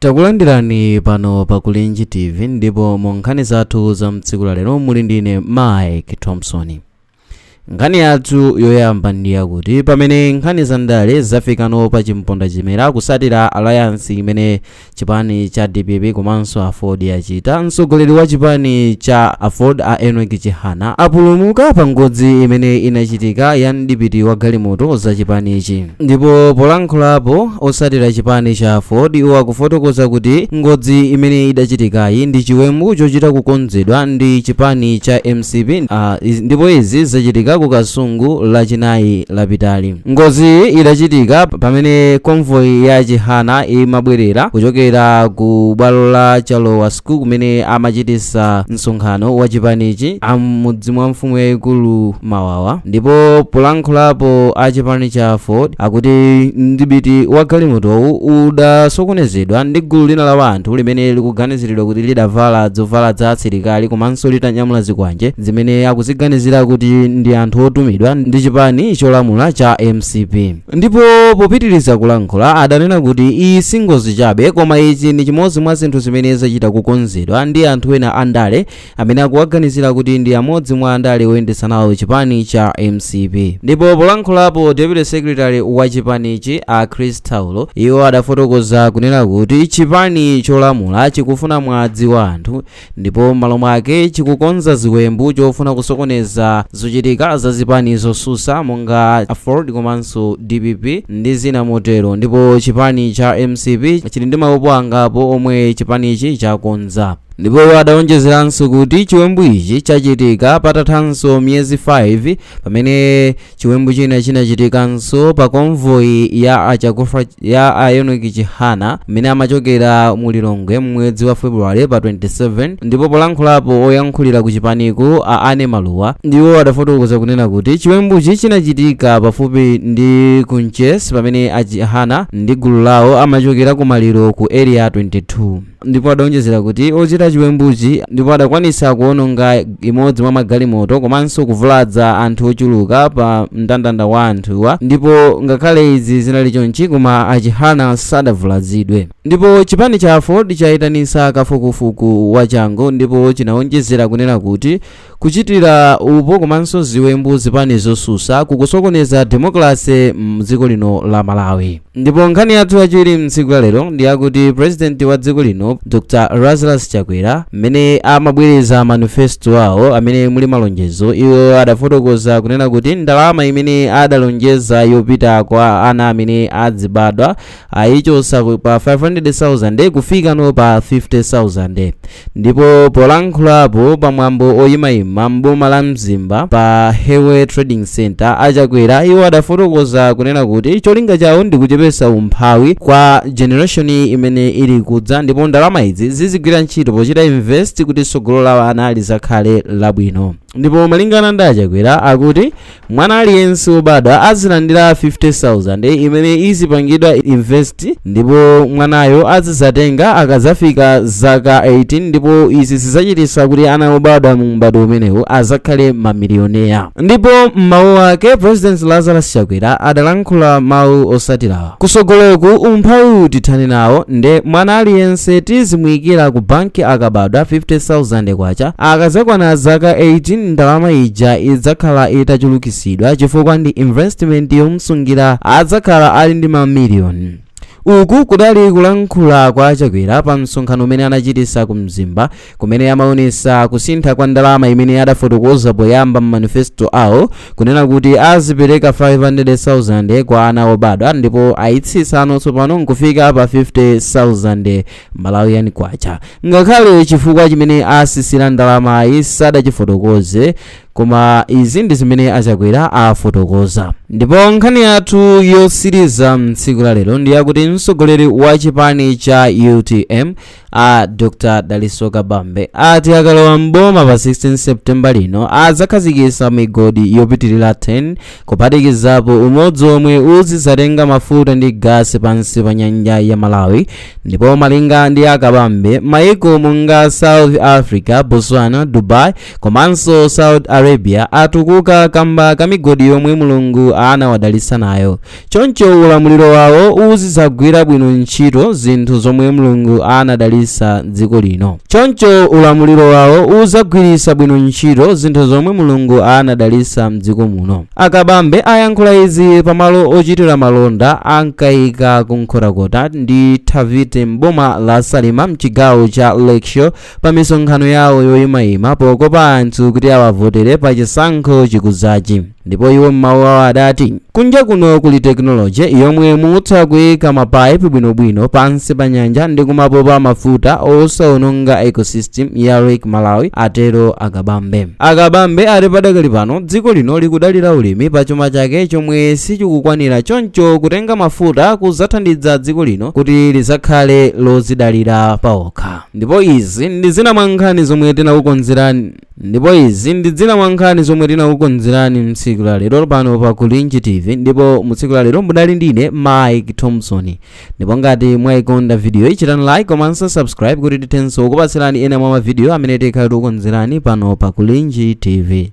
Takulandirani pano pa Kulinji TV, ndipo mu nkhani zathu za mtsiku la lero muli ndine Mike Thompson. Nkhani yathu yoyamba ndi yakuti pamene nkhani za ndale zafikano pa chimponda chimera kusatira alliance imene chipani cha DPP komanso AFORD yachita, mtsogoleri wa chipani cha AFORD a Enoch Chihana apulumuka pa ngozi imene inachitika ya mdipiti wa galimoto za chipanichi. Ndipo polankhulapo osatira chipani cha AFORD, iwo akufotokoza kuti ngozi imene idachitikayi ndi chiwembu chochita kukonzedwa ndi chipani cha MCP, ndipo izi zachitika ku Kasungu Lachinayi lapitali. Ngozi idachitika pamene convoy ya Chihana imabwerera kuchokera ku bwalo la Chalowa School kumene amachitisa msonkhano wa chipanichi amudzi mwa mfumu yayikulu Mawawa. Ndipo polankhulapo a chipani cha AFORD akuti mdipiti wa galimotowu udasokonezedwa ndi gulu lina la anthu limene likuganiziridwa kuti lidavala zovala za asilikali komanso litanyamula zikwanje zimene akuziganizira kuti ndi anthu otumidwa ndi chipani cholamula cha MCP. Ndipo popitiriza kulankhula adanena kuti iyi si ngozi chabe, koma ichi ndi chimodzi mwa zinthu zimene zachita kukonzedwa ndi anthu ena andale amene akuwaganizira kuti ndi amodzi mwa andale oyendetsa nawo chipani cha MCP. Ndipo polankhulapo deputy secretary wa chipanichi a Chris Taulo, iwo adafotokoza kunena kuti chipani cholamula chikufuna mwadzi wa anthu, ndipo m'malo mwake chikukonza ziwembu chofuna kusokoneza zochitika za zipani zosusa monga AFORD komanso DPP ndi zina motero. Ndipo chipani cha MCP chili ndi maupo angapo omwe chipanichi chakonza. Ndipo adawonjezeranso kuti chiwembu ichi chachitika patathanso miyezi 5 pamene chiwembu china chinachitikanso pa convoy ya achakufa ya a Enoch Chihana mmene amachokera mu Lilongwe mwezi wa February pa 27. Ndipo polankhulapo oyankhulira ku chipaniku a Ane Maluwa, ndiwo adafotokoza kunena kuti chiwembuchi chinachitika pafupi ndi Kunches pamene a Chihana ndi gulu lawo amachokera ku maliro ku Area 22. Ndipo adawonjezera kuti ochita chiwembuchi ndipo adakwanisa kuononga imodzi mwa magalimoto komanso kuvulaza anthu ochuluka pa mndandanda wa anthuwa. Ndipo ngakhale izi zinali chonchi, koma a Chihana sadavulazidwe. Ndipo chipani cha AFORD chayitanisa kafukufuku wachangu, ndipo chinawonjezera kunena kuti kuchitira upo komanso ziwembu zipani zosusa kukusokoneza demokrasi mdziko lino la Malawi. Ndipo nkhani yathu yachiwiri mtsiku la lero ndi yakuti president wa dziko lino Dr Lazarus Chakwera, mmene amabwereza manifesto awo amene muli malonjezo, iwo adafotokoza kunena kuti ndalama imene adalonjeza yopita kwa ana amene adzibadwa ayichosa pa 500,000 kufika no pa 50,000. Ndipo polankhulapo pamwambo oyimayima mboma la Mzimba pa Hewe Trading Center, achakwera iwo adafotokoza kunena kuti cholinga chawo ndi kuchepesa umphawi kwa generation imene ili kudza, ndipo ndalama izi zizigwira ntchito pochita invest kuti tsogolo la ana lizakhale labwino. Ndipo malingana ndi achakwera, akuti mwana aliyense wobadwa azilandira 50,000 imene izipangidwa invest, ndipo mwanayo azizatenga akazafika zaka 18, ndipo izi zidzachititsa kuti ana obadwa mu m'badwo umenewu azakhale mamilioneya. Ndipo m'mawu ake President Lazarus Chakwera adalankhula mawu osatirawa: "Kusogoloku umphawi tithane nawo, nde mwana aliyense tizimuyikira ku banki akabadwa 50,000 kwacha. Akazakwana zaka 18, ndalama ija idzakhala itachulukisidwa chifukwa ndi investment yomsungira, adzakhala ali ndi mamiliyoni." Uku kudali kulankhula kwa Chakwera pa msonkhano umene anachitisa ku Mzimba, kumene amaonesa kusintha kwa ndalama imene adafotokoza poyamba m'manifesto awo kunena kuti azipereka 500,000 kwa ana obadwa, ndipo ayitsitsano tsopano nkufika pa 50,000 Malawian kwacha. Ngakhale chifukwa chimene asisira ndalamayi sadachifotokoze, koma izi ndi zimene achakwera afotokoza. Ndipo nkhani yathu yosiriza mtsiku la lero ndi yakuti mtsogoleri wa chipani cha UTM a Dr Daliso Kabambe ati akalowa mboma pa 16 September lino adzakhazikitsa migodi yopitirira 10, kuphatikizapo umodzi omwe uzidzatenga mafuta ndi gasi pansi pa nyanja ya Malawi. Ndipo malinga ndi akabambe, maiko monga South Africa, Botswana, Dubai komanso Saudi Arabia Arabia atukuka kamba ka migodi yomwe Mulungu anawadalitsa nayo. Choncho ulamuliro wawo uzidzagwira bwino ntchito zinthu zomwe Mulungu anadalitsa dziko lino. Choncho ulamuliro wawo uzagwiritsa bwino ntchito zinthu zomwe Mulungu anadalitsa mdziko muno. A Kabambe ayankhula izi pamalo ochitira malonda a Mkaika ku Nkhotakota ndi Thavite m'boma la Salima mchigawo cha Lakeshore pa misonkhano yawo yoyimayima pokopa anthu kuti awavotere pa chisankho chikudzachi. Ndipo iwo m'mawu awo adati, Kunja kuno kuli tekinoloje yomwe mutha kuika mapaipi bwinobwino pansi pa nyanja ndi kumapopa mafuta osaononga ecosystem ya Lake Malawi, atero a Kabambe. A Kabambe ati padakali pano dziko lino likudalira ulimi pa chuma chake chomwe sichikukwanira choncho kutenga mafuta kuzathandiza dziko lino kuti lizakhale lozidalira paokha. Ndipo izi ndi zina mwa nkhani zomwe tinakukonzerani. Ndipo izi ndi zina mwa nkhani zomwe tinakukonzerani mtsiku la lero pano pa Kulinji TV, ndipo mu tsiku la lero mudali ndine Mike Thompson. Ndipo ngati mwayikonda video, ichitani like komanso subscribe kuti tithenso kukupatsirani ena mwa mavidiyo amene tikhale tikukonzerani pano pa Kulinji TV.